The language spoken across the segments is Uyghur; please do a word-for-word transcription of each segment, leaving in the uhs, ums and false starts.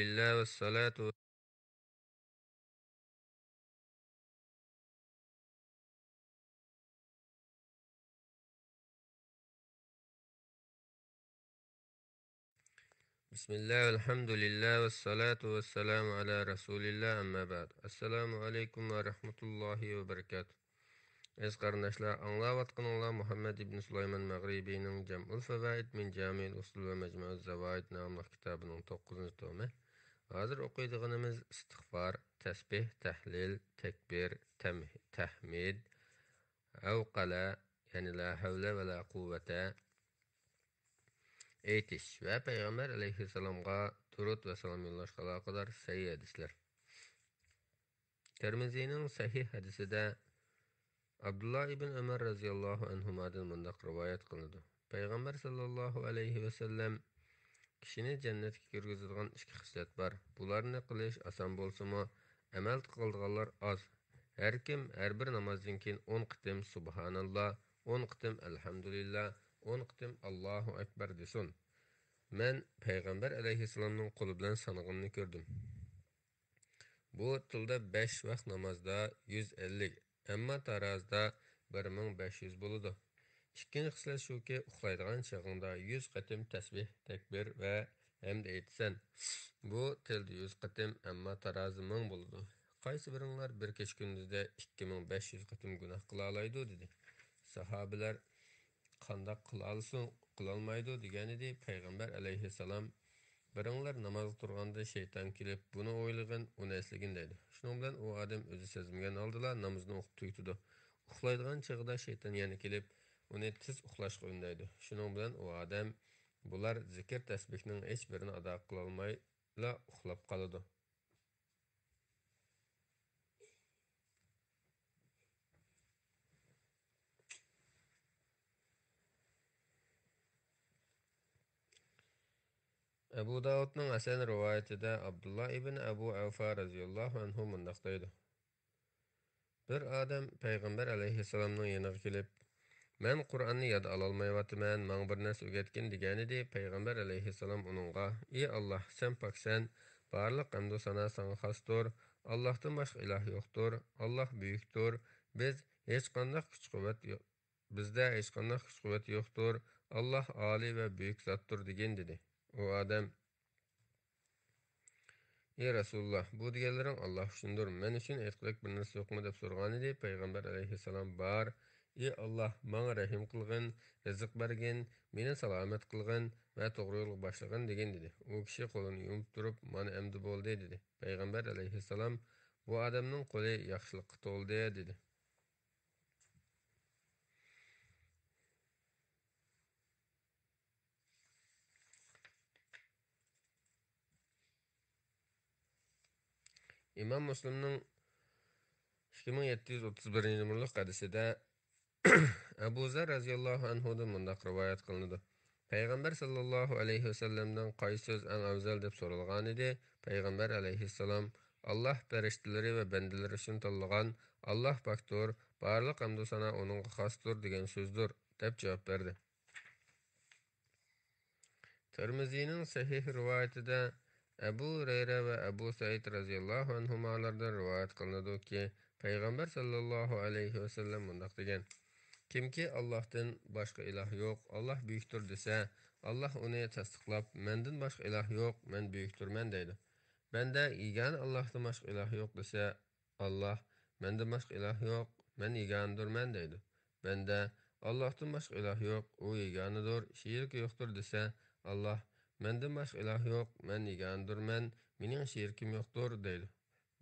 لله والصلاة بسم الله والحمد لله والصلاة والسلام على رسول الله، أما بعد. السلام عليكم ورحمة الله وبركاته. ئەزىز قېرىنداشلار، ئاڭلاۋاتقىنىڭلار مۇھەممەد ئىبن سۇلايمان مەغرىبىنىڭ جەمئۇل فەۋائىد مىن جامىئىل ئۇسۇل ۋە مەجمۇئۇز زاۋائىد ناملىق كىتابىنىڭ توققۇزىنچى تومى. ھازىر ئوقۇيدىغىنىمىز ئىستىغفار، تەسبىھ، تەھلىل، تەكبىر، تەم-، تەھمىد، ھەۋقەلە، يەنى لا ھەۋلە ۋە لا قۇۋۋەتە ئېيتىش ۋە پەيغەمبەر ئەلەيھىسسالامغا دۇرۇت ۋە سالام يوللاشقا ئالاقىدار سەھىھ ھەدىسلەر. تىرمىزىنىڭ سەھىھ ھەدىسىدە ئابدۇللا ئىبن ئۆمەر رەزىياللاھۇ ئەنھۇمادىن مۇنداق رىۋايەت قىلىنىدۇ: پەيغەمبەر ساللاللاھۇ ئەلەيھى ۋەسەللەم، كىشىنى جەننەتكە كىرگۈزىدىغان ئىككى خىسلەت بار. بۇلارنى قىلىش ئاسان بولسىمۇ، ئەمەل قىلىدىغانلار ئاز. ھەر كىم ھەر بىر نامازدىن كېيىن ئون قېتىم سۇبھاناللا، ئون قېتىم ئەلھەمدۇلىللا، ئون قېتىم ئاللاھۇ ئەكبەر دېسۇن. مەن پەيغەمبەر ئەلەيھىسسالامنىڭ قولى بىلەن سانىغىنىنى كۆردۈم. بۇ تىلدا بەش ۋاق نامازدا يۈز ئەللىك، ئەمما تارازىدا بىر مىڭ بەش يۈز بولىدۇ. ئىككىنچى خىسلەت شۇكى، ئۇخلايدىغان چېغىڭدا يۈز قېتىم تەسبىھ، تەكبىر ۋە ھەمد ئېيتىسەن. بۇ تىلدا يۈز قېتىم، ئەمما تارازىدا مىڭ بولىدۇ. قايسى بىرىڭلار بىر كېچە-كۈندۈزدە ئىككى مىڭ بەش يۈز قېتىم گۇناھ قىلالايدۇ؟ دېدى. ساھابىلەر، قانداق قىلالىسۇن، قىلالمايدۇ دېگەنىدى. پەيغەمبەر ئەلەيھىسسالام، بىرىڭلار نامازغا تۇرغاندا شەيتان كېلىپ، بۇنى ئويلىغىن، ئۇنى ئەسلىگىن دەيدۇ. شۇنىڭ بىلەن ئۇ ئادەم ئۆزى سەزمىگەن ھالدىلا نامىزىنى ئوقۇپ تۈگىتىدۇ. ئۇخلايدىغان چېغىدا شەيتان يەنە كېلىپ، ئۇنى تېز ئۇخلاشقا ئۈندەيدۇ. شۇنىڭ بىلەن ئۇ ئادەم بۇلار زىكىر تەسبىھنىڭ ھېچ بىرىنى ئادا قىلالمايلا ئۇخلاپ قالىدۇ. ئەبۇ داۋۇدنىڭ ھەسەن رىۋايىتىدە ئابدۇللا ئىبن ئەبۇ ئەۋفا رەزىياللاھۇ ئەنھۇ مۇنداق دەيدۇ: بىر ئادەم پەيغەمبەر ئەلەيھىسسالامنىڭ يېنىغا كېلىپ، مەن قۇرئاننى ياد ئالالمايۋاتىمەن، ماڭا بىر نەرسە ئۆگەتكىن دېگەنىدى. پەيغەمبەر ئەلەيھىسسالام ئۇنىڭغا، ئى ئاللاھ، سەن پاكسەن، بارلىق ھەمدۇ سانا ساڭا خاستۇر، ئاللاھتىن باشقا ئىلاھ يوقتۇر، ئاللاھ بۈيۈكتۇر، بىز ھېچقانداق كۈچ-قۇۋۋەت يو-، بىزدە ھېچقانداق كۈچ-قۇۋۋەت يوقتۇر، ئاللاھ ئالىي ۋە بۈيۈك زاتتۇر دېگىن دېدى. ئۇ ئادەم، ئى رەسۇلۇللاھ، بۇ دېگەنلىرىڭ ئاللاھ ئۈچۈندۇر، مەن ئۈچۈن ئېيتقۇدەك بىر نەرسە يوقمۇ دەپ سورىغانىدى. پەيغەمبەر ئەلەيھىسسالام، بار، ئى ئاللاھ، ماڭا رەھىم قىلغىن، رىزىق بەرگىن، مېنى سالامەت قىلغىن ۋە توغرا يولغا باشلىغىن دېگىن دېدى. ئۇ كىشى قولىنى يۇمۇپ تۇرۇپ، مانا ئەمدى بولدى دېدى. پەيغەمبەر ئەلەيھىسسالام، بۇ ئادەمنىڭ قولى ياخشىلىققا تولدى دېدى. ئىمام مۇسلىمنىڭ ئىككى مىڭ يەتتە يۈز ئوتتۇز بىرىنچى نومۇرلۇق ھەدىسىدە ئەبۇ زەر رەزىياللاھۇ ئەنھۇدىن مۇنداق رىۋايەت قىلىنىدۇ. پەيغەمبەر ساللاللاھۇ ئەلەيھى ۋەسەللەمدىن قايسى سۆز ئەڭ ئەۋزەل دەپ سورالغانىدى. پەيغەمبەر ئەلەيھىسسالام، ئاللاھ پەرىشتىلىرى ۋە بەندىلىرى ئۈچۈن تاللىغان، ئاللاھ پاكتۇر، بارلىق ھەمدۇ سانا ئۇنىڭغا خاستۇر دېگەن سۆزدۇر، دەپ جاۋاب بەردى. تىرمىزىنىڭ سەھىھ رىۋايىتىدە ئەبۇ ھۇرەيرە ۋە ئەبۇ سەئىد رەزىياللاھۇ ئەنھۇمالاردىن رىۋايەت قىلىنىدۇكى، پەيغەمبەر ساللاللاھۇ ئەلەيھى ۋەسەللەم مۇنداق دېگەن: كىمكى «ئاللاھتىن باشقا ئىلاھ يوق، ئاللاھ بۈيۈكتۇر» دېسە، ئاللاھ ئۇنى تەستىقلاپ، «مەندىن باشقا ئىلاھ يوق، مەن بۈيۈكتۈرمەن» دەيدۇ. بەندە «يېگانە ئاللاھتىن باشقا ئىلاھ يوق» دېسە، ئاللاھ، «مەندىن باشقا ئىلاھ يوق، مەن يېگانىدۇرمەن» دەيدۇ. بەندە، «ئاللاھتىن باشقا ئىلاھ يوق، ئۇ يېگانىدۇر، شېرىكى يوقتۇر» دېسە، ئاللاھ، «مەندىن باشقا ئىلاھ يوق، مەن يېگانىدۇرمەن، مېنىڭ شېرىكىم يوقتۇر» دەيدۇ.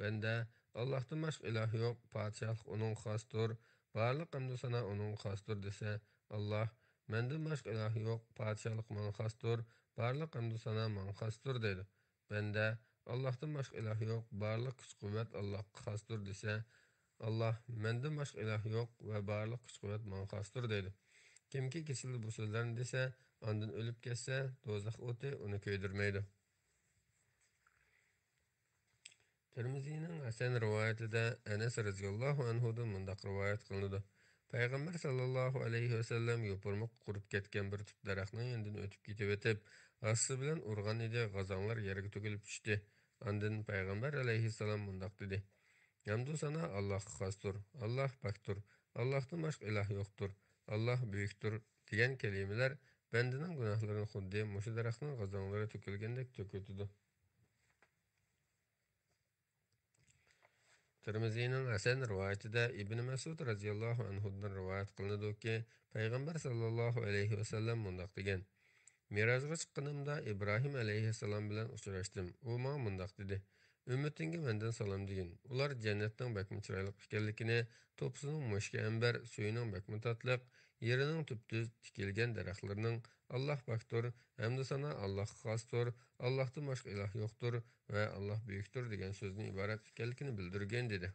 بەندە، «ئاللاھتىن باشقا ئىلاھ يوق، پادىشاھلىق ئۇنىڭغا خاستۇر، بارلىق ھەمدۇ سانا ئۇنىڭغا خاستۇر» دېسە، ئاللاھ، «مەندىن باشقا ئىلاھ يوق، پادىشاھلىق ماڭا خاستۇر، بارلىق ھەمدۇ سانا ماڭا خاستۇر» دەيدۇ. بەندە، «ئاللاھتىن باشقا ئىلاھ يوق، بارلىق كۈچ-قۇۋۋەت ئاللاھقا خاستۇر» دېسە، ئاللاھ، «مەندىن باشقا ئىلاھ يوق ۋە بارلىق كۈچ-قۇۋۋەت ماڭا خاستۇر» دەيدۇ. كىمكى كېسىلدە بۇ سۆزلەرنى دېسە، ئاندىن ئۆلۈپ كەتسە، دوزاخ ئوتى ئۇنى كۆيدۈرمەيدۇ. تىرمىزىنىڭ ھەسەن رىۋايىتىدە ئەنەس رەزىياللاھۇ ئەنھۇدىن مۇنداق رىۋايەت قىلىنىدۇ: پەيغەمبەر ساللاللاھۇ ئەلەيھى ۋەسەللەم يوپۇرمىقى قۇرۇپ كەتكەن بىر تۈپ دەرەخنىڭ يېنىدىن ئۆتۈپ كېتىۋېتىپ، ھاسىسى بىلەن ئۇرغان ئىدى، غازاڭلار يەرگە تۆكۈلۈپ چۈشتى. ئاندىن پەيغەمبەر ئەلەيھىسسالام مۇنداق دېدى: «ھەمدۇ سانا ئاللاھقا خاستۇر، ئاللاھ پاكتۇر، ئاللاھتىن باشقا ئىلاھ يوقتۇر، ئاللاھ بۈيۈكتۇر» دېگەن كەلىمىلەر بەندىنىڭ گۇناھلىرىنى خۇددى مۇشۇ دەرەخنىڭ غازاڭلىرى تۆكۈلگەندەك تۆكۈۋېتىدۇ. تىرمىزىنىڭ ھەسەن رىۋايىتىدە ئىبنى مەسئۇد رەزىياللاھۇ ئەنھۇدىن رىۋايەت قىلىنىدۇكى، پەيغەمبەر ساللاللاھۇ ئەلەيھى ۋەسەللەم مۇنداق دېگەن: «مىراجغا چىققىنىمدا ئىبراھىم ئەلەيھىسسالام بىلەن ئۇچراشتىم. ئۇ ماڭا مۇنداق دېدى: ئۈممىتىڭگە مەندىن سالام دېگىن. ئۇلار جەننەتنىڭ بەكمۇ چىرايلىق ئىكەنلىكىنى، توپىسىنىڭ مۈشۈكى ئەمبەر، سۈيىنىڭ بەكمۇ تاتلىق، يېرىنىڭ تۈپتۈز، تىكىلگەن دەرەخلىرىنىڭ، ئاللاھ پاكتۇر، ھەمدۇ سانا ئاللاھقا خاستۇر، ئاللاھتىن باشقا ئىلاھ يوقتۇر ۋە ئاللاھ بۈيۈكتۇر دېگەن سۆزدىن ئىبارەت ئىكەنلىكىنى بىلدۈرگىن» دېدى.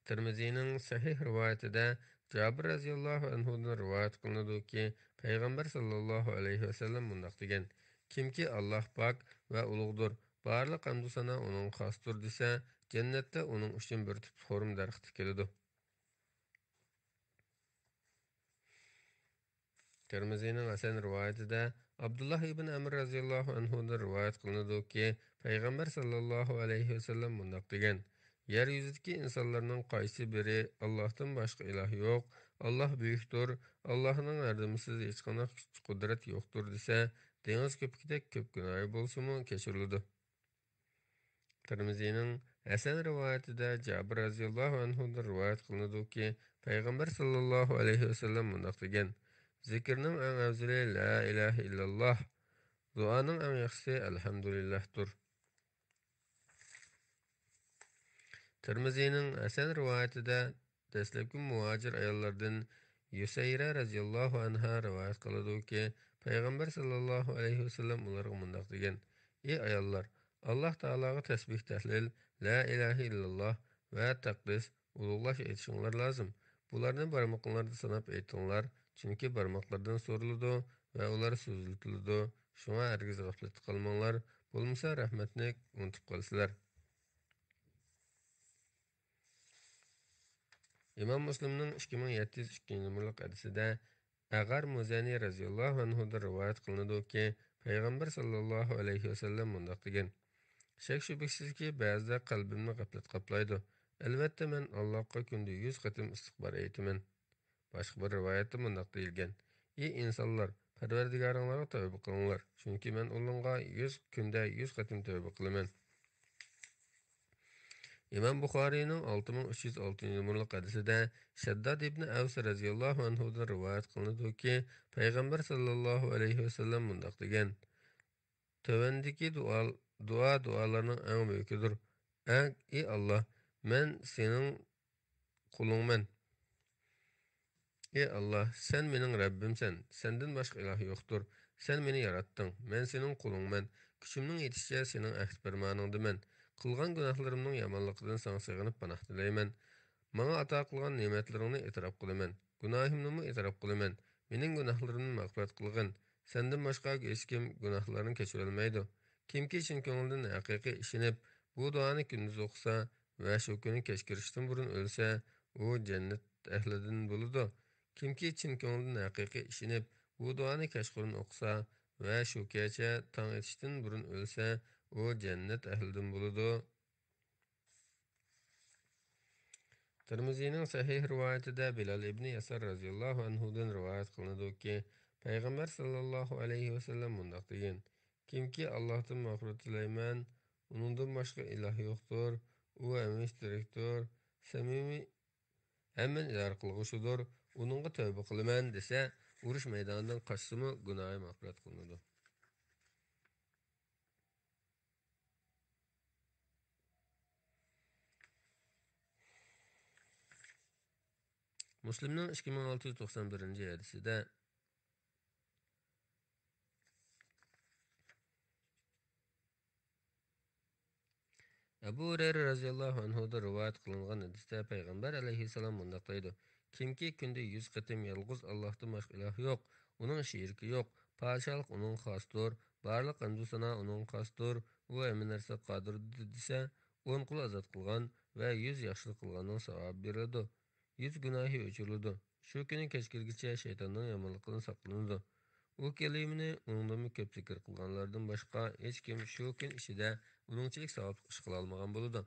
تىرمىزىنىڭ سەھىھ رىۋايىتىدە جابىر رەزىياللاھۇ ئەنھۇدىن رىۋايەت قىلىنىدۇكى، پەيغەمبەر ساللاللاھۇ ئەلەيھى ۋەسەللەم مۇنداق دېگەن: «كىمكى ئاللاھ پاك ۋە ئۇلۇغدۇر، بارلىق ھەمدۇ سانا ئۇنىڭغا خاستۇر دېسە، جەننەتتە ئۇنىڭ ئۈچۈن بىر تۈپ خورما دەرىخى تىكىلىدۇ.» تىرمىزىنىڭ ھەسەن رىۋايىتىدە ئابدۇللاھ ئىبن ئەمر رەزىياللاھۇ ئەنھۇدىن رىۋايەت قىلىنىدۇكى، پەيغەمبەر ساللاللاھۇ ئەلەيھى ۋەسەللەم مۇنداق دېگەن: «يەر يۈزىدىكى ئىنسانلارنىڭ قايسى بىرى، ئاللاھتىن باشقا ئىلاھ يوق، ئاللاھ بۈيۈكتۇر، ئاللاھنىڭ ھەردىمىسىز ھېچقانداق كۈچ-قۇدرەت يوقتۇر دېسە، دېڭىز كۆپۈكىدەك كۆپ گۇناھى بولسىمۇ كەچۈرۈلىدۇ.» تىرمىزىنىڭ ھەسەن رىۋايىتىدە جابىر رەزىياللاھۇ ئەنھۇدىن رىۋايەت قىلىنىدۇكى، پەيغەمبەر ساللاللاھۇ ئەلەيھى ۋەسەللەم مۇنداق دېگەن: «زىكىرنىڭ ئەڭ ئەۋزىلى لا ئىلاھە ئىللاللاھ، دۇئانىڭ ئەڭ ياخشىسى ئەلھەمدۇلىللاھتۇر.» تىرمىزىنىڭ ھەسەن رىۋايىتىدە دەسلەپكى مۇھاجىر ئاياللاردىن يۈسەيرە رەزىياللاھۇ ئەنھا رىۋايەت قىلىدۇكى، پەيغەمبەر ساللاللاھۇ ئەلەيھى ۋەسەللەم ئۇلارغا مۇنداق دېگەن: «ئى ئاياللار، ئاللاھ تائالاغا تەسبىھ تەھلىل، لا ئىلاھە ئىللاللاھ ۋە تەقدىس، ئۇلۇغلاش ئېيتىشىڭلار لازىم. بۇلارنى بارمىقىڭلاردا ساناپ ئېيتىڭلار، چۈنكى بارماقلاردىن سورىلىدۇ ۋە ئۇلار سۈزۈلتۈلىدۇ. شۇڭا ھەرگىز غەپلەتتە قالماڭلار، بولمىسا رەھمەتنى ئۇنتۇپ قالىسىلەر.» ئىمام مۇسلىمنىڭ ئىككى مىڭ يەتتە يۈز ئىككىنچى نومۇرلۇق ھەدىسىدە ئەغار مۇزەنى رەزىياللاھۇ ئەنھۇدىن رىۋايەت قىلىنىدۇكى، پەيغەمبەر ساللاللاھۇ ئەلەيھى ۋەسەللەم مۇنداق دېگەن: «شەك-شۈبھىسىزكى، بەزىدە قەلبىمنى غەپلەت قاپلايدۇ. ئەلۋەتتە، مەن ئاللاھقا كۈندە يۈز قېتىم ئىستىغپار ئېيتىمەن.» باشقا بىر رىۋايەتتە مۇنداق دېيىلگەن: «ئى ئىنسانلار، پەرۋەردىگارىڭلارغا تەۋبە قىلىڭلار، چۈنكى مەن ئۇنىڭغا يۈز، كۈندە يۈز قېتىم تەۋبە قىلىمەن.» ئىمام بۇخارىينىڭ ئالتە مىڭ ئۈچ يۈز ئالتىنچى نومۇرلۇق ھەدىسىدە شەدداد ئىبنى ئەۋس رەزىياللاھۇ ئەنھۇدىن رىۋايەت قىلىنىدۇكى، پەيغەمبەر ساللاللاھۇ ئەلەيھى ۋەسەللەم مۇنداق دېگەن: «تۆۋەندىكى دۇئا، دۇئا دۇئالارنىڭ ئەڭ بۈيۈكىدۇر. ئەي ئاللاھ، مەن سېنىڭ قۇلۇڭمەن. ئى ئاللاھ، سەن مېنىڭ رەببىمسەن، سەندىن باشقا ئىلاھ يوقتۇر. سەن مېنى ياراتتىڭ، مەن سېنىڭ قۇلۇڭمەن. كۈچۈمنىڭ يېتىشىچە سېنىڭ ئەھدى پەرمانىڭدىمەن. قىلغان گۇناھلىرىمنىڭ يامانلىقىدىن ساڭا سېغىنىپ پاناھ تىلەيمەن. ماڭا ئاتا قىلغان نېمەتلىرىڭنى ئېتىراپ قىلىمەن. گۇناھىمنىمۇ ئېتىراپ قىلىمەن. مېنىڭ گۇناھلىرىمنى مەغپىرەت قىلغىن. سەندىن باشقا ھېچكىم گۇناھلارنى كەچۈرەلمەيدۇ.» كىمكى چىن كۆڭلىدىن ھەقىقىي ئىشىنىپ، بۇ دۇئانى كۈندۈز ئوقۇسا ۋە شۇ كۈنى كەچ كىرىشتىن بۇرۇن ئۆلسە، ئۇ جەننەت ئەھلىدىن بولىدۇ. كىمكى چىن كۆڭلىدىن ھەقىقىي ئىشىنىپ، بۇ دۇئانى كەچقۇرۇن ئوقۇسا ۋە شۇ كەچە تاڭ ئېتىشتىن بۇرۇن ئۆلسە، ئۇ جەننەت ئەھلىدىن بولىدۇ. تىرمىزىنىڭ سەھىھ رىۋايىتىدە بىلال ئىبنى يەسار رەزىياللاھۇ ئەنھۇدىن رىۋايەت قىلىنىدۇكى، پەيغەمبەر ساللاللاھۇ ئەلەيھى ۋەسەللەم مۇنداق دېگەن: «كىمكى ئاللاھتىن مەغپىرەت تىلەيمەن، ئۇنىڭدىن باشقا ئىلاھ يوقتۇر، ئۇ ھەمىشە تىرىكتۇر، سەمىمىي، ھەممىنى ئىدارە قىلغۇچىدۇر، ئۇنىڭغا تەۋبە قىلىمەن» دېسە، ئۇرۇش مەيدانىدىن قاچسىمۇ گۇناھى مەغپىرەت قىلىنىدۇ. مۇسلىمنىڭ ئىككى مىڭ ئالتە يۈز توقسان بىرىنچى ھەدىسىدە، ئەبۇ ھۇرەيرە رەزىياللاھۇ ئەنھۇدىن رىۋايەت قىلىنغان ھەدىستە پەيغەمبەر ئەلەيھىسسالام مۇنداق دەيدۇ: «كىمكى كۈندە يۈز قېتىم يالغۇز ئاللاھتىن باشقا ئىلاھ يوق، ئۇنىڭ شېرىكى يوق، پادىشاھلىق ئۇنىڭغا خاستۇر، بارلىق ھەمدۇ سانا ئۇنىڭغا خاستۇر، ئۇ ھەممە نەرسىگە قادىردۇر» دېسە، ئون قۇل ئازاد قىلغان ۋە يۈز ياخشىلىق قىلغاننىڭ ساۋابى بېرىلىدۇ، يۈز گۇناھى ئۆچۈرۈلىدۇ. شۇ كۈنى كەچ كىرگىچە شەيتاننىڭ يامانلىقىدىن ساقلىنىدۇ. ئۇ كەلىمىنى ئۇنىڭدىنمۇ كۆپ زىكىر قىلغانلاردىن باشقا ھېچكىم شۇ كۈن ئىچىدە ئۇنىڭچىلىك ساۋابلىق ئىش قىلالمىغان بولىدۇ.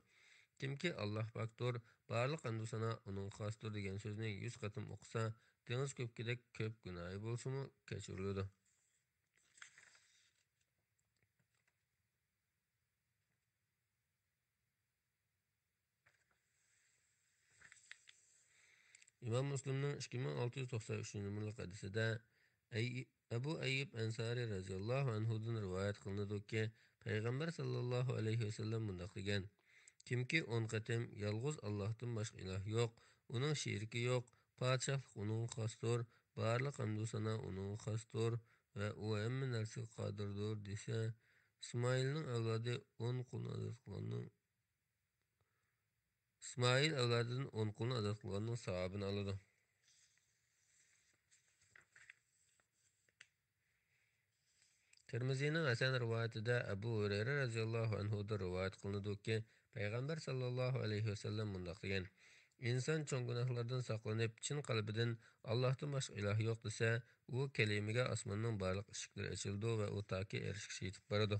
كىمكى «ئاللاھ پاكتۇر، بارلىق ھەمدۇ سانا ئۇنىڭغا خاستۇر» دېگەن سۆزنى يۈز قېتىم ئوقۇسا، دېڭىز كۆپكىدەك كۆپ گۇناھى بولسىمۇ كەچۈرۈلىدۇ. ئىمام مۇسلىمنىڭ ئىككى مىڭ ئالتە يۈز توقسان ئۈچىنچى نومۇرلۇق ھەدىسىدە، ئەي-، ئەبۇ ئەييۇب ئەنسارى رەزىياللاھۇ ئەنھۇدىن رىۋايەت قىلىنىدۇكى، پەيغەمبەر ساللاللاھۇ ئەلەيھى ۋەسەللەم مۇنداق دېگەن: «كىمكى ئون قېتىم يالغۇز ئاللاھتىن باشقا ئىلاھ يوق، ئۇنىڭ شېرىكى يوق، پادىشاھلىق ئۇنىڭغا خاستۇر، بارلىق ھەمدۇ سانا ئۇنىڭغا خاستۇر ۋە ئۇ ھەممە نەرسىگە قادىردۇر» دېسە، ئىسمائىلنىڭ ئەۋلادى ئون قۇلنى ئازاد قىلغاننىڭ، ئىسمائىل ئەۋلادىدىن ئون قۇلنى ئازاد قىلغاننىڭ ساۋابىنى ئالىدۇ. تىرمىزىنىڭ ھەسەن رىۋايىتىدە ئەبۇ ھۇرەيرە رەزىياللاھۇ ئەنھۇدىن رىۋايەت قىلىنىدۇكى، پەيغەمبەر ساللاللاھۇ ئەلەيھى ۋەسەللەم مۇنداق دېگەن: «ئىنسان چوڭ گۇناھلاردىن ساقلىنىپ، چىن قەلبىدىن «ئاللاھتىن باشقا ئىلاھ يوق» دېسە، ئۇ كەلىمىگە ئاسماننىڭ بارلىق ئىشىكلىرى ئېچىلىدۇ ۋە ئۇ تاكى ئەرشكىچە يېتىپ بارىدۇ.»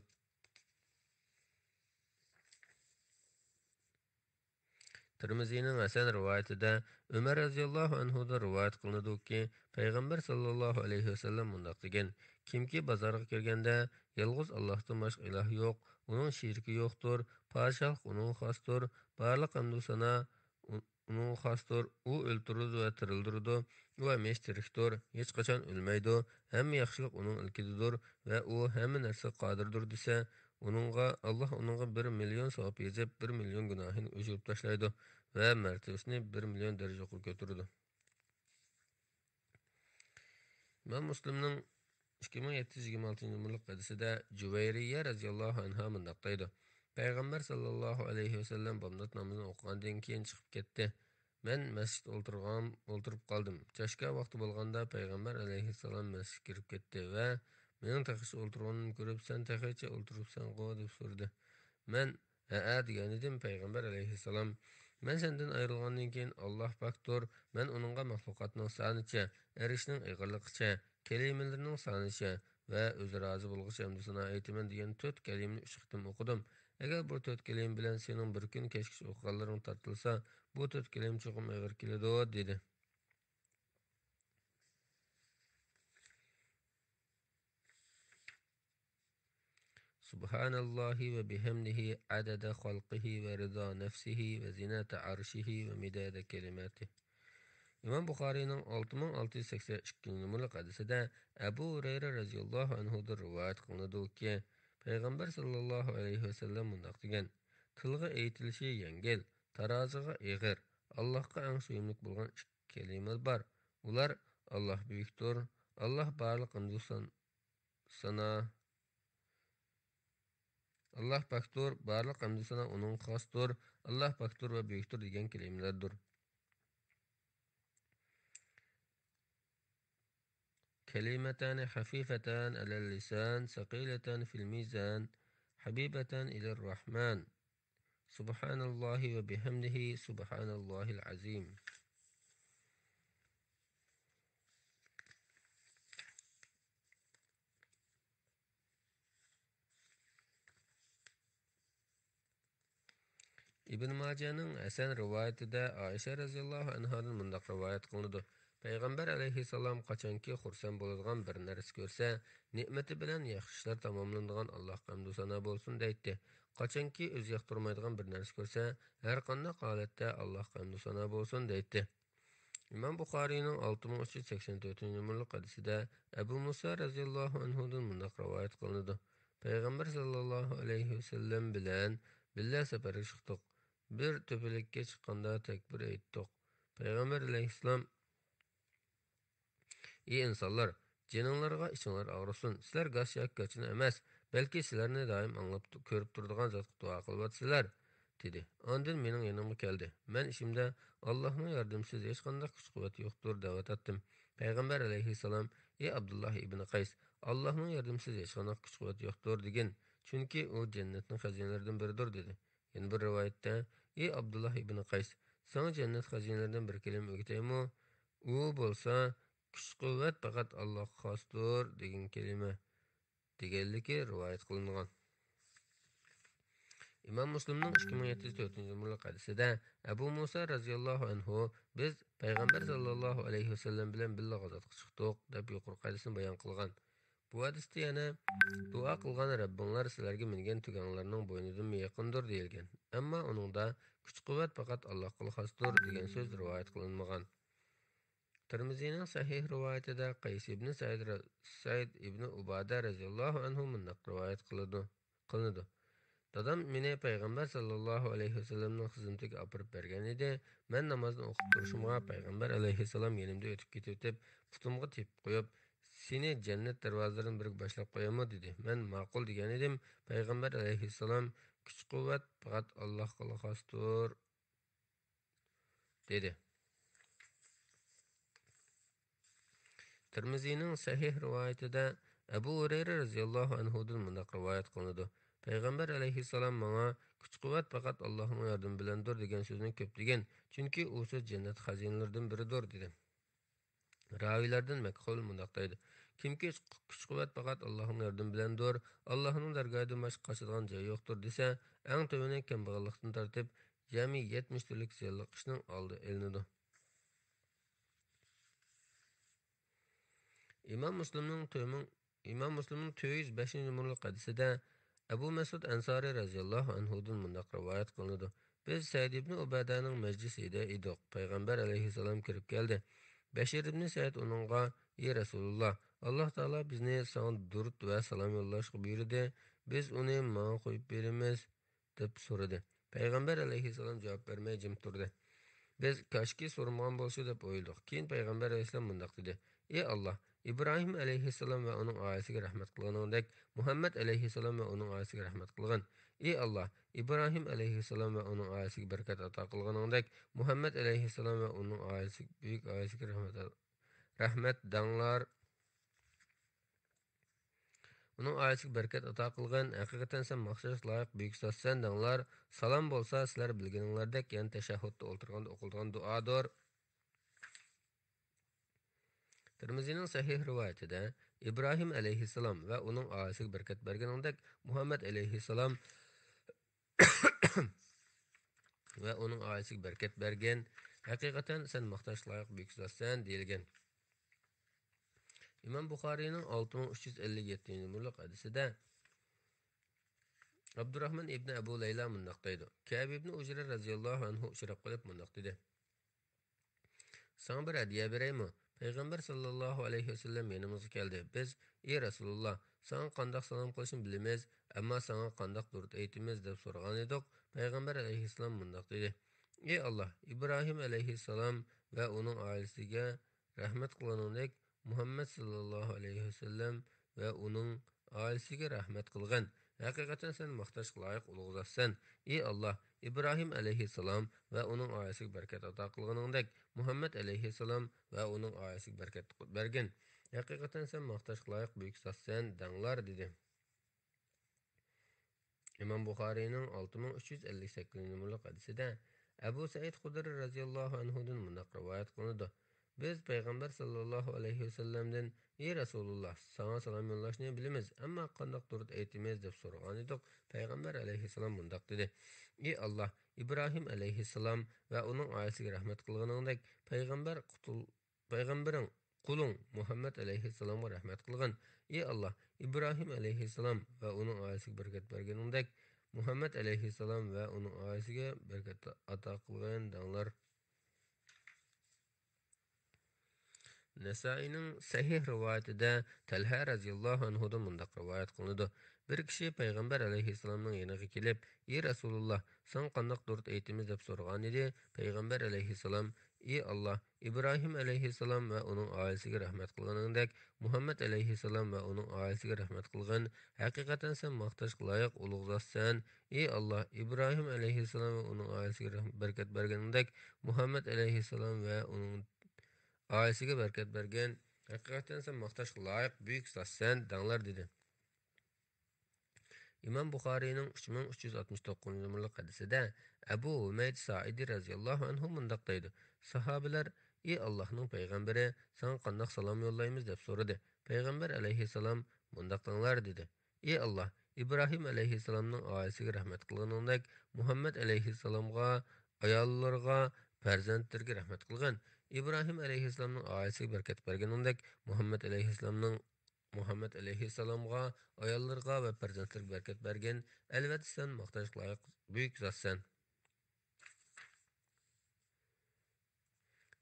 تىرمىزىنىڭ ھەسەن رىۋايىتىدە ئۆمەر رەزىياللاھۇ ئەنھۇدىن رىۋايەت قىلىنىدۇكى، پەيغەمبەر ساللاللاھۇ ئەلەيھى ۋەسەللەم مۇنداق دېگەن: «كىمكى بازارغا كىرگەندە، يالغۇز ئاللاھتىن باشقا ئىلاھ يوق، ئۇنىڭ شېرىكى يوقتۇر، پادىشاھلىق ئۇنىڭغا خاستۇر، بارلىق ھەمدۇ سانا ئۇ-، ئۇنىڭغا خاستۇر، ئۇ ئۆلتۈرىدۇ ۋە تىرىلدۈرىدۇ ۋە ھەمىشە تىرىكتۇر، ھېچقاچان ئۆلمەيدۇ، ھەممە ياخشىلىق ئۇنىڭ ئىلكىدىدۇر ۋە ئۇ ھەممە نەرسىگە قادىردۇر» دېسە، ئۇنىڭغا، ئاللاھ ئۇنىڭغا بىر مىليون ساۋاب يېزىپ، بىر مىليون گۇناھىنى ئۆچۈرۈپ تاشلايدۇ ۋە مەرتىۋىسىنى بىر مىليون دەرىجە يۇقىرى كۆتۈرىدۇ. ئىمام مۇسلىمنىڭ ئىككى مىڭ يەتتە يۈز يىگىرمە ئالتىنچى نومۇرلۇق ھەدىسىدە جۇۋەيرىيە رەزىياللاھۇ ئەنھا مۇنداق دەيدۇ: پەيغەمبەر ساللاللاھۇ ئەلەيھى ۋەسەللەم بامدات نامىزىنى ئوقۇغاندىن كېيىن چىقىپ كەتتى. مەن مەسچىتتە ئولتۇرغان، ئولتۇرۇپ قالدىم. چاشكا ۋاقتى بولغاندا پەيغەمبەر ئەلەيھىسسالام مەسچىتكە كىرىپ كەتتى ۋە مېنىڭ تېخىچە ئولتۇرغىنىمنى كۆرۈپ، «سەن تېخىچە ئولتۇرۇپسەنغۇ؟» دەپ سورىدى. مەن، «ھەئە» دېگەنىدىم. پەيغەمبەر ئەلەيھىسسالام، «مەن سەندىن ئايرىلغاندىن كېيىن ئاللاھ پاكتۇر، مەن ئۇنىڭغا مەخلۇقاتنىڭ سانىچە، ئەرشنىڭ ئېغىرلىقىچە، كەلىمىلىرىنىڭ سانىچە ۋە ئۆزى رازى بولغۇچە ھەمدۇ سانا ئېيتىمەن» دېگەن تۆت كەلىمىنى ئۈچ قېتىم ئوقۇدۇم. ئەگەر بۇ تۆت كەلىمە بىلەن سېنىڭ بىر كۈن كەچكىچە ئوقۇغانلىرىڭ تارتىلسا، بۇ تۆت كەلىمە چوقۇم ئېغىر كېلىدۇ، دېدى. سبحان الله وبحمده عدد خلقه ورضا نفسه وزنة عرشه ومداد كلماته. ئىمام بۇخارىينىڭ ئالتە مىڭ ئالتە يۈز سەكسەن ئىككىنچى نومۇرلۇق ھەدىسىدە ئەبۇ ھۇرەيرە رەزىياللاھۇ ئەنھۇدىن رىۋايەت قىلىنىدۇكى، پەيغەمبەر ساللاللاھۇ ئەلەيھى ۋەسەللەم مۇنداق دېگەن: تىلغا ئېيتىلىشى يەڭگىل، تارازىغا ئېغىر، ئاللاھقا ئەڭ سۆيۈملۈك بولغان ئىككى كەلىمە بار. ئۇلار: «ئاللاھ بۈيۈكتۇر، ئاللاھ بارلىق ھەمدۇ سان-، سانا، ئاللاھ پاكتۇر، بارلىق ھەمدۇ سانا ئۇنىڭغا خاستۇر، ئاللاھ پاكتۇر ۋە بۈيۈكتۇر» دېگەن كەلىمىلەردۇر. كلمتان خفيفتان على اللسان ثقيلتان في الميزان حبيبتان إلى الرحمن. سبحان الله وبحمده، سبحان الله العظيم. ئىبن ماجەنىڭ ھەسەن رىۋايىتىدە ئائىشە رەزىياللاھۇ ئەنھادىن مۇنداق رىۋايەت قىلىنىدۇ: پەيغەمبەر ئەلەيھىسسالام قاچانكى خۇرسەن بولىدىغان بىر نەرسە كۆرسە، نېمىتى بىلەن ياخشى ئىشلار تاماملىنىدىغان ئاللاھقا ھەمدۇ سانا بولسۇن دەيتتى. قاچانكى ئۆزى ياقتۇرمايدىغان بىر نەرسە كۆرسە، ھەرقانداق ھالەتتە ئاللاھقا ھەمدۇ سانا بولسۇن دەيتتى. ئىمام بۇخارىينىڭ ئالتە مىڭ ئۈچ يۈز سەكسەن تۆتىنچى نومۇرلۇق ھەدىسىدە ئەبۇ مۇسا رەزىياللاھۇ ئەنھۇدىن مۇنداق رىۋايەت قىلىنىدۇ: پەيغەمبەر ساللاللاھۇ ئەلەيھى ۋەسەللەم بىلەن بىللە سەپەرگە چىقتۇق. بىر تۆپىلىككە چىققاندا تەكبىر ئېيتتۇق. پەيغەمبەر ئەلەيھىسسالام: «ئى ئىنسانلار، جېنىڭلارغا ئىچىڭلار ئاغرىسۇن. سىلەر گاس ياكى گاچىنا ئەمەس، بەلكى سىلەرنى دائىم ئاڭلاپ تۇ-، كۆرۈپ تۇرىدىغان زاتقا دۇئا قىلىۋاتىسىلەر» دېدى. ئاندىن مېنىڭ يېنىمغا كەلدى. مەن ئىچىمدە: «ئاللاھنىڭ ياردىمىسىز ھېچقانداق كۈچ-قۇۋۋەت يوقتۇر» دەۋاتاتتىم. پەيغەمبەر ئەلەيھىسسالام: «ئى ئابدۇللاھ ئىبنى قەيس، ئاللاھنىڭ ياردىمىسىز ھېچقانداق كۈچ-قۇۋۋەت يوقتۇر» دېگىن، چۈنكى ئۇ جەننەتنىڭ خەزىنىلىرىدىن بىرىدۇر دېدى. يەنە بىر رىۋايەتتە: «ئى ئابدۇللاھ ئىبنى قەيس، ساڭا جەننەت خەزىنىلىرىدىن بىر كەلىمە ئۆگىتەيمۇ؟ ئۇ بولسا، «كۈچ-قۇۋۋەت پەقەت ئاللاھقا خاستۇر» دېگەن كەلىمە دېگەنلىكى رىۋايەت قىلىنغان. ئىمام مۇسلىمنىڭ ئىككى مىڭ يەتتە يۈز تۆتىنچى نومۇرلۇق ھەدىسىدە ئەبۇ مۇسا رەزىياللاھۇ ئەنھۇ، «بىز پەيغەمبەر ساللاللاھۇ ئەلەيھى ۋەسەللەم بىلەن بىللە غازاتقا چىقتۇق» دەپ يۇقىرىقى ھەدىسنى بايان قىلغان. بۇ ھەدىستە يەنە، «دۇئا قىلغان رەببىڭلار سىلەرگە مىنگەن تۆگەڭلارنىڭ بوينىدىنمۇ يېقىندۇر» دېيىلگەن. ئەمما ئۇنىڭدا «كۈچ-قۇۋۋەت پەقەت ئاللاھقىلا خاستۇر» دېگەن سۆز رىۋايەت قىلىنمىغان. تىرمىزىنىڭ سەھىھ رىۋايىتىدە قەيس ئىبنى سەئىد رە-، سەئىد ئىبنى ئۇبادە رەزىياللاھۇ ئەنھۇ مۇنداق رىۋايەت قىلىدۇ، قىلىنىدۇ: «دادام مېنى پەيغەمبەر ساللاللاھۇ ئەلەيھى ۋەسەللەمنىڭ خىزمىتىگە ئاپىرىپ بەرگەن ئىدى. مەن نامازنى ئوقۇپ تۇرۇشۇمغا پەيغەمبەر ئەلەيھىسسالام يېنىمدا ئۆتۈپ كېتىۋېتىپ، پۇتۇمغا تېپىپ قويۇپ، سېنى جەننەت دەرۋازىلىرىدىن بىرىگە باشلاپ قويامۇ؟» دېدى. مەن ماقۇل دېگەن ئىدىم. پەيغەمبەر ئەلەيھىسسالام، «كۈچ-قۇۋۋەت پەقەت ئاللاھقىلا خاستۇر» دېدى. تىرمىزىنىڭ سەھىھ رىۋايىتىدە ئەبۇ ھۇرەيرە رەزىياللاھۇ ئەنھۇدىن مۇنداق رىۋايەت قىلىنىدۇ: پەيغەمبەر ئەلەيھىسسالام ماڭا، «كۈچ-قۇۋۋەت پەقەت ئاللاھنىڭ ياردىمى بىلەندۇر» دېگەن سۆزنى كۆپ دېگىن، چۈنكى ئۇ سۆز جەننەت خەزىنىلىرىدىن بىرىدۇر، دېدى. راۋىيلاردىن مەكھۇل مۇنداق دەيدۇ: «كىمكى كۈچ-قۇۋۋەت پەقەت ئاللاھنىڭ ياردىمى بىلەندۇر، ئاللاھنىڭ دەرگاھىدىن باشقا قاچىدىغان جاي يوقتۇر» دېسە، ئەڭ تۆۋىنى كەمبەغەللىقتىن تارتىپ، جەمئىي يەتمىش تۈرلۈك زىيانلىق ئىشنىڭ ئالدى ئېلىنىدۇ. ئىمام مۇسلىمنىڭ تۆمىڭ-، ئىمام مۇسلىمنىڭ تۆت يۈز بەشىنچى نومۇرلۇق ھەدىسىدە ئەبۇ مەسئۇد ئەنسارى رەزىياللاھۇ ئەنھۇدىن مۇنداق رىۋايەت قىلىنىدۇ: بىز سەئىد ئىبنى ئۇبادەنىڭ مەجلىسىدە ئىدۇق. پەيغەمبەر ئەلەيھىسسالام كىرىپ كەلدى. بەشىر ئىبنى سەئىد ئۇنىڭغا، «ئى رەسۇلۇللا، ئاللاھ تائالا بىزنى ساڭا دۇرۇت ۋە سالام يوللاشقا بۇيرۇدى. بىز ئۇنى ماڭا قويۇپ بېرىمىز» دەپ سورىدى. پەيغەمبەر ئەلەيھىسسالام جاۋاب بەرمەي جىم تۇردى. بىز، «كاشكى سورىمىغان بولسا» دەپ ئويلىدۇق. كېيىن پەيغەمبەر ئەلەيھىسسالام مۇنداق دېدى: «ئى ئاللاھ، ئىبراھىم ئەلەيھىسسالام ۋە ئۇنىڭ ئائىلىسىگە رەھمەت قىلغىنىڭدەك، مۇھەممەد ئەلەيھىسسالام ۋە ئۇنىڭ ئائىلىسىگە رەھمەت قىلغىن. ئى ئاللاھ، ئىبراھىم ئەلەيھىسسالام ۋە ئۇنىڭ ئائىلىسىگە بەرىكەت ئاتا قىلغىنىڭدەك، مۇھەممەد ئەلەيھىسسالام ۋە ئۇنىڭ ئائىلىسىگە، بۈيۈك ئائىلىسىگە رەھمەت، رەھمەت دەڭلار.» ئۇنىڭ ئائىلىسىگە بەرىكەت ئاتا قىلغىن. ھەقىقەتەن سەن ماختاشقا لايىق بۈيۈك زاتسەن دەڭلار. سالام بولسا سىلەر بىلگىنىڭلاردەك يەنە تەشەھھۇدتا ئولتۇرغاندا ئوقۇلىدىغان دۇئادۇر. تىرمىزىنىڭ سەھىھ رىۋايىتىدە، ئىبراھىم ئەلەيھىسسالام ۋە ئۇنىڭ ئائىلىسىگە بەرىكەت بەرگىنىڭدەك، مۇھەممەد ئەلەيھىسسالام ۋە ئۇنىڭ ئائىلىسىگە بەرىكەت بەرگىن. ھەقىقەتەن سەن ماختاشقا لايىق بۈيۈك زاتسەن دېيىلگەن. ئىمام بۇخارىينىڭ ئالتە مىڭ ئۈچ يۈز ئەللىك يەتتىنچى نومۇرلۇق ھەدىسىدە ئابدۇراھمان ئىبنى ئەبۇ لەيلا مۇنداق دەيدۇ: كەئب ئىبنى ئۇجرە رەزىياللاھۇ ئەنھۇ ئۇچراپ قېلىپ مۇنداق دېدى: «ساڭا بىر ھەدىيە بېرەيمۇ؟» پەيغەمبەر ساللاللاھۇ ئەلەيھى ۋەسەللەم يېنىمىزغا كەلدى. بىز، «ئى رەسۇلۇللا، ساڭا قانداق سالام قىلىشنى بىلىمىز، ئەمما ساڭا قانداق دۇرۇت ئېيتىمىز؟» دەپ سورىغانىدۇق. پەيغەمبەر ئەلەيھىسسالام مۇنداق دېدى: ئى ئاللا، ئىبراھىم ئەلەيھىسسالام ۋە ئۇنىڭ ئائىلىسىگە رەھمەت قىلغىنىڭدەك، مۇھەممەد ساللاللاھۇ ئەلەيھى ۋەسەللەم ۋە ئۇنىڭ ئائىلىسىگە رەھمەت قىلغىن. ھەقىقەتەن سەن ماختاشقا لايىق ئۇلۇغ زاتسەن. ئى ئاللا، ئىبراھىم ئەلەيھىسسالام ۋە ئۇنىڭ ئائىلىسىگە بەرىكەت ئاتا قىلغىنىڭدەك، مۇھەممەد ئەلەيھىسسالام ۋە ئۇنىڭ ئائىلىسىگە بەرىكەت بەرگىن. ھەقىقەتەن سەن ماختاشقا لايىق بۈيۈك زاتسەن دەڭلار، دېدى. ئىمام بۇخارىينىڭ ئالتە مىڭ ئۈچ يۈز ئەللىك سەككىزىنچى نومۇرلۇق ھەدىسىدە ئەبۇ سەئىد خۇدرى رەزىياللاھۇ ئەنھۇدىن مۇنداق رىۋايەت قىلىنىدۇ: بىز پەيغەمبەر ساللاللاھۇ ئەلەيھى ۋەسەللەمدىن، ئى رەسۇلۇللا، ساڭا سالام يوللاشنى بىلىمىز، ئەمما قانداق دۇرۇت ئېيتىمىز؟ دەپ سورىغانىدۇق. پەيغەمبەر ئەلەيھىسسالام مۇنداق دېدى: ئى ئاللا، ئىبراھىم ئەلەيھىسسالام ۋە ئۇنىڭ ئائىلىسىگە رەھمەت قىلغىنىڭدەك، پەيغەمبەر قۇتۇل-، پەيغەمبىرىڭ، قۇلۇڭ مۇھەممەد ئەلەيھىسسالامغا رەھمەت قىلغىن. ئى ئاللا، ئىبراھىم ئەلەيھىسسالام ۋە ئۇنىڭ ئائىلىسىگە بەرىكەت بەرگىنىڭدەك، مۇھەممەد ئەلەيھىسسالام ۋە ئۇنىڭ ئائىلىسىگە بەرىكەت ئاتا قىلغىن دەڭلار. نەسائىينىڭ سەھىھ رىۋايىتىدە تەلھە رەزىياللاھۇ ئەنھۇدىن مۇنداق رىۋايەت قىلىنىدۇ: بىر كىشى پەيغەمبەر ئەلەيھىسسالامنىڭ يېنىغا كېلىپ، ئى رەسۇلۇللا، ساڭا قانداق دۇرۇت ئېيتىمىز؟ دەپ سورىغانىدى. پەيغەمبەر ئەلەيھىسسالام، ئى ئاللا، ئىبراھىم ئەلەيھىسسالام ۋە ئۇنىڭ ئائىلىسىگە رەھمەت قىلغىنىڭدەك، مۇھەممەد ئەلەيھىسسالام ۋە ئۇنىڭ ئائىلىسىگە رەھمەت قىلغىن. ھەقىقەتەن سەن ماختاشقا لايىق ئۇلۇغ زاتسەن. ئى ئاللا، ئىبراھىم ئەلەيھىسسالام ۋە ئۇنىڭ ئائىلىسىگە رەھمەت، بەرىكەت بەرگىنىڭدەك، مۇھەممەد ئەلەيھىسسالام ۋە ئۇنىڭ ئائىلىسىگە بەرىكەت بەرگىن. ھەقىقەتەن سەن ماختاشقا لايىق بۈيۈك زاتسەن دەڭلار، دېدى. ئىمام بۇخارىينىڭ ئۈچ مىڭ ئۈچ يۈز ئاتمىش توققۇزىنچى نومۇرلۇق ھەدىسىدە ئەبۇ ھۇمەيد سائىدى رەزىياللاھۇ ئەنھۇ مۇنداق دەيدۇ: ساھابىلەر، «ئى ئاللاھنىڭ پەيغەمبىرى، ساڭا قانداق سالام يوللايمىز؟» دەپ سورىدى. پەيغەمبەر ئەلەيھىسسالام مۇنداق دەڭلار دېدى: «ئى ئاللاھ، ئىبراھىم ئەلەيھىسسالامنىڭ ئائىلىسىگە رەھمەت قىلغىنىڭدەك، مۇھەممەد ئەلەيھىسسالامغا، ئاياللىرىغا، پەرزەنتلىرىگە رەھمەت قىلغىن. ئىبراھىم ئەلەيھىسسالامنىڭ ئائىلىسىگە بەرىكەت بەرگىنىڭدەك، مۇھەممەد ئەلەيھىسسالامنىڭ، مۇھەممەد ئەلەيھىسسالامغا، ئاياللىرىغا ۋە پەرزەنتلىرىگە بەرىكەت بەرگىن. ئەلۋەتتە، سەن ماختاشقا لايىق بۈيۈك زاتسەن.»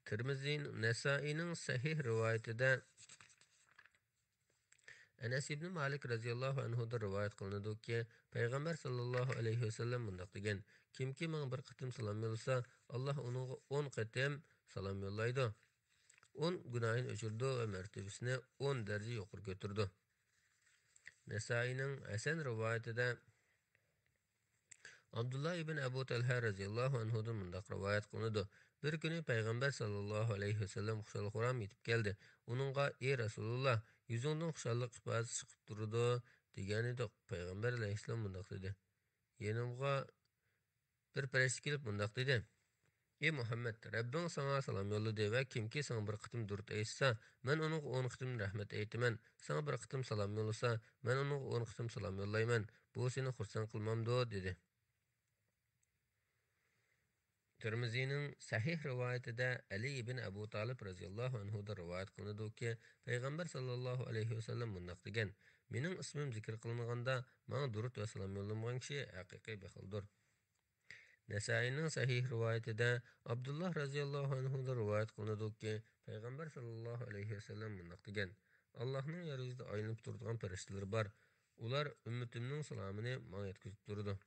تىرمىزى، نەسائىينىڭ سەھىھ رىۋايىتىدە ئەنەس ئىبنى مالىك رەزىياللاھۇ ئەنھۇدىن رىۋايەت قىلىنىدۇكى، پەيغەمبەر ساللاللاھۇ ئەلەيھى ۋەسەللەم مۇنداق دېگەن: «كىمكى ماڭا بىر قېتىم سالام يوللىسا، ئاللاھ ئۇنىڭغا ئون قېتىم سالام يوللايدۇ، ئون گۇناھىنى ئۆچۈرىدۇ ۋە مەرتىۋىسىنى ئون دەرىجە يۇقىرى كۆتۈرىدۇ.» نەسائىينىڭ ھەسەن رىۋايىتىدە ئابدۇللا ئىبن ئەبۇ تەلھە رەزىياللاھۇ ئەنھۇدىن مۇنداق رىۋايەت قىلىنىدۇ: بىر كۈنى پەيغەمبەر ساللاللاھۇ ئەلەيھى ۋەسەللەم خۇشال-خۇرام يېتىپ كەلدى. ئۇنىڭغا: «ئى رەسۇلۇللا، يۈزۈڭدىن خۇشاللىق ئىپادىسى چىقىپ تۇرىدۇ» دېگەنىدۇق. پەيغەمبەر ئەلەيھىسسالام مۇنداق دېدى: «يېنىمغا بىر پەرىشتە كېلىپ مۇنداق دېدى: ئى مۇھەممەد، رەببىڭ ساڭا سالام يوللىدى ۋە كىمكى ساڭا بىر قېتىم دۇرۇت ئېيتسا، مەن ئۇنىڭغا ئون قېتىم رەھمەت ئېيتىمەن. ساڭا بىر قېتىم سالام يوللىسا، مەن ئۇنىڭغا ئون قېتىم سالام يوللايمەن. بۇ سېنى خۇرسەن قىلمامدۇ؟» دېدى. تىرمىزىنىڭ سەھىھ رىۋايىتىدە ئەلى ئىبن ئەبۇ تالىپ رەزىياللاھۇ ئەنھۇدىن رىۋايەت قىلىنىدۇكى، پەيغەمبەر ساللاللاھۇ ئەلەيھى ۋەسەللەم مۇنداق دېگەن: «مېنىڭ ئىسمىم زىكىر قىلىنغاندا، ماڭا دۇرۇت ۋە سالام يوللىمىغان كىشى ھەقىقىي بېخىلدۇر.» نەسائىينىڭ سەھىھ رىۋايىتىدە ئابدۇللا رەزىياللاھۇ ئەنھۇدىن رىۋايەت قىلىنىدۇكى، پەيغەمبەر ساللاللاھۇ ئەلەيھى ۋەسەللەم مۇنداق دېگەن: «ئاللاھنىڭ يەر يۈزىدە ئايلىنىپ تۇرىدىغان پەرىشتىلىرى بار. ئۇلار ئۈممىتىمنىڭ سالامىنى ماڭا يەتكۈزۈپ تۇرىدۇ.»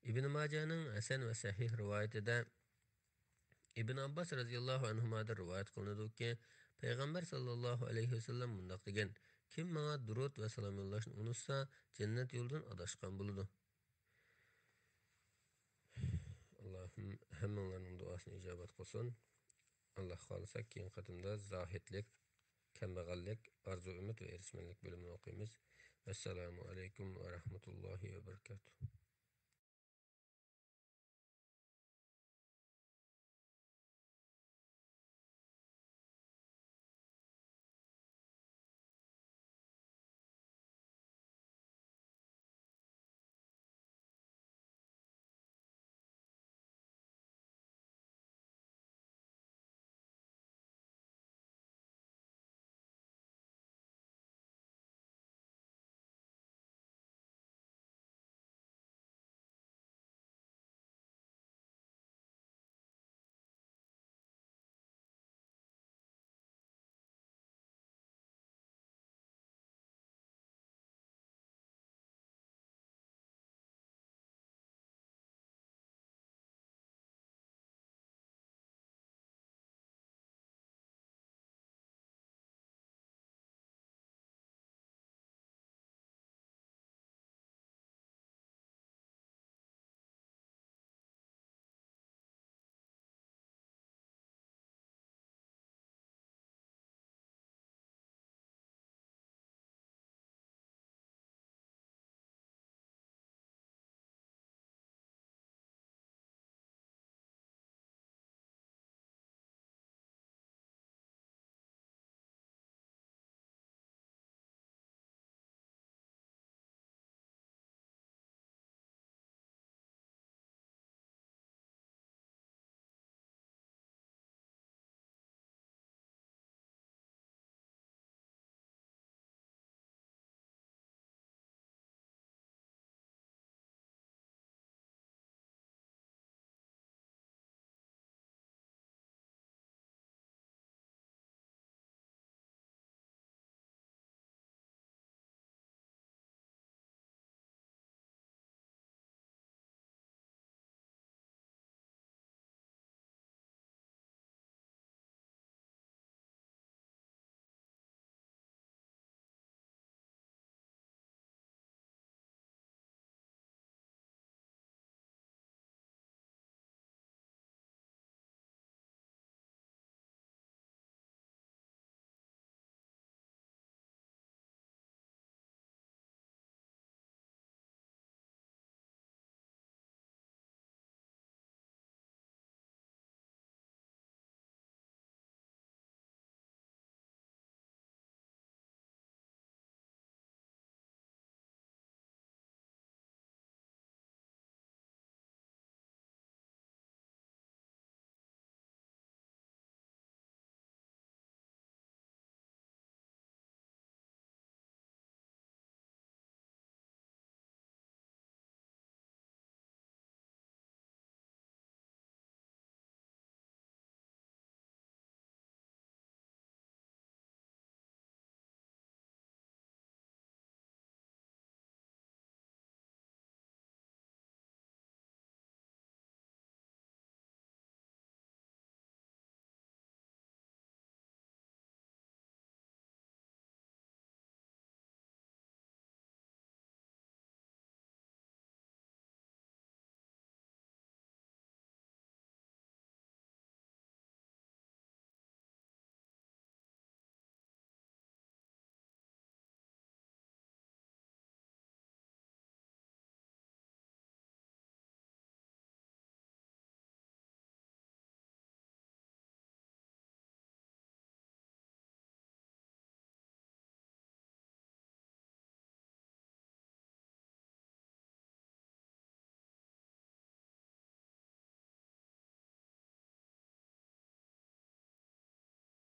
ئىبن ماجەنىڭ ھەسەن ۋە سەھىھ رىۋايىتىدە ئىبن ئابباس رەزىياللاھۇ ئەنھۇمادىن رىۋايەت قىلىنىدۇكى، پەيغەمبەر ساللاللاھۇ ئەلەيھى ۋەسەللەم مۇنداق دېگەن: «كىم ماڭا دۇرۇت ۋە سالام يوللاشنى ئۇنتۇسا، جەننەت يولىدىن ئاداشقان بولىدۇ.» ئاللاھىم ھەممىڭلارنىڭ دۇئاسىنى ئىجابەت قىلسۇن. ئاللاھ خالىسا، كېيىنكى قېتىمدا زاھىدلىق، كەمبەغەللىك، ئارزۇ-ئۈمىد ۋە ئېرىشمەنلىك بۆلۈمىنى ئوقۇيمىز. ۋەسسالامۇ ئەلەيكۇم ۋە رەھمەتۇللاھى ۋە بەرىكاتۇھ.